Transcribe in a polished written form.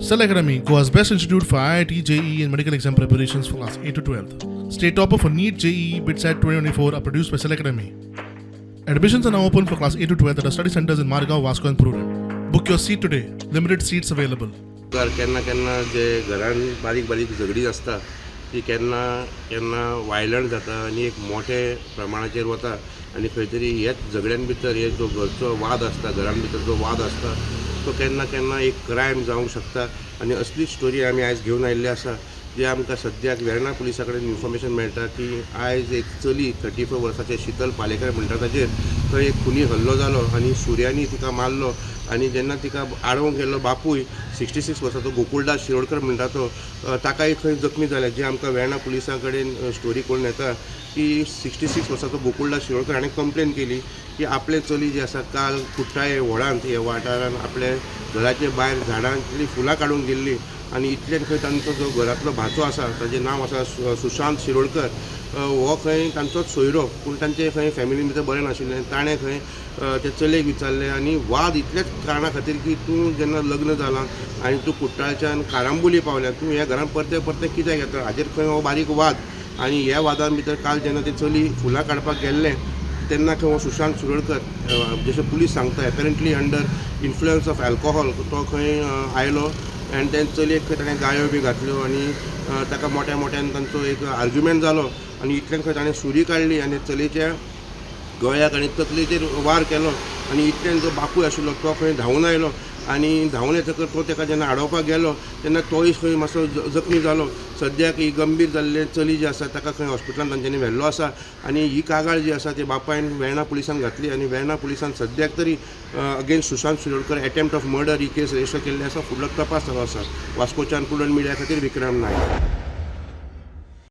Cell Academy, Goa's best institute for IIT, JEE, and medical exam preparations for class 8 to 12. State topper for NEET, JEE, BITSAT 2024 are produced by Cell Academy. Admissions are now open for class 8 to 12 at our study centers in Margao, Vasco, and Prudent. Book your seat today. Limited seats available. तर केन्ना केन्ना जे घरान बारीक बारीक झगडीं आसता ती केन्ना केन्ना वायलंट जाता आनी एक मोठे प्रमाणाचेर वता आनी खंय तरी हेच झगड्यां भितर हे जो घरचो वाद आसता, घरान भितर जो वाद आसता, तो केन्ना केन्ना एक क्रायम जावंक शकता. आनी असलीच स्टोरी आमी आयज घेवन आयिल्ली आसा, जे आमकां सद्याक वेर्णा पुलिसा कडेन इन्फॉर्मेशन मेळटा की आयज एक चली 34 वर्साचें शितल पालेकर म्हणटा, ताचेर थंय एक खुनी हल्लो जालो आनी सुर्यांनी तिका मारलो. आनी जेन्ना तिका आडोवंक गेल्लो बापूय 66 वर्साचो गोकुळदास शिरोडकर म्हणटा तो, ताकाय खंय जखमी जाले. जे आमकां वेर्णा पुलिसां कडेन स्टोरी कळून येता की 66 वर्साचो गोकुळदास शिरोडकर हाणें कंप्लेन केली की आपलें चली जें आसा काल कुट्टाळे व्हडांत ह्या वाठारांत आपल्या घराचे भायर झाडांतलीं फुलां काडूंक गेल्ली आनी इतल्यान खंय तांचो जो घरांतलो भाचो आसा, ताजें नांव आसा सुशांत शिरोडकर, हो खंय तांचोच सोयरो, पूण तांचे खंय फॅमिली भितर बरें नाशिल्लें. ताणें खंय ते चलयेक विचारलें आनी वाद इतल्याच कारणा खातीर की तूं जेन्ना लग्न जालां आनी तूं कुट्टाळच्यान कारांबोली पावल्या, तूं ह्या घरान परते परते कित्याक येता, हाजेर खंय हो बारीक वाद. आनी ह्या वादान भितर काल जेन्ना तें चली फुलां काडपाक गेल्लें तेन्ना खंय हो सुशांत शिरोडकर, जशें पुलीस सांगता, apparently under influence of alcohol तो खंय आयलो आनी ते चलयेक खंय ताणें गाळ्यो बी घातल्यो आनी ताका मोठ्या मोठ्यान तांचो एक आर्ग्युमेंट जालो आनी इतल्यान खंय ताणें सुरी काडली आनी चलयेच्या गळ्याक आनी तकलेचेर वार केलो. आनी इतल्यान जो बापूय आशिल्लो तो खंय धांवून आयलो आनी धांवून येतकर तो ताका जेन्ना आडोवपाक गेलो तेन्ना तोय खंय मातसो जखमी जालो. सद्याक ही गंभीर जाल्ले चली जी आसा ताका खंय हॉस्पिटलान तांच्यांनी व्हेल्लो आसा आनी ही कागाळ जी आसा ती बापायन वेर्णा पुलिसान घातली आनी वेर्णा पुलिसान सद्याक तरी against Sushant Shirodkar attempt of murder he case register केल्ली आसा. फुडलो तपास चालू आसा. वास्कोच्यान प्रुडंट मिडिया खातीर विक्रम नायक.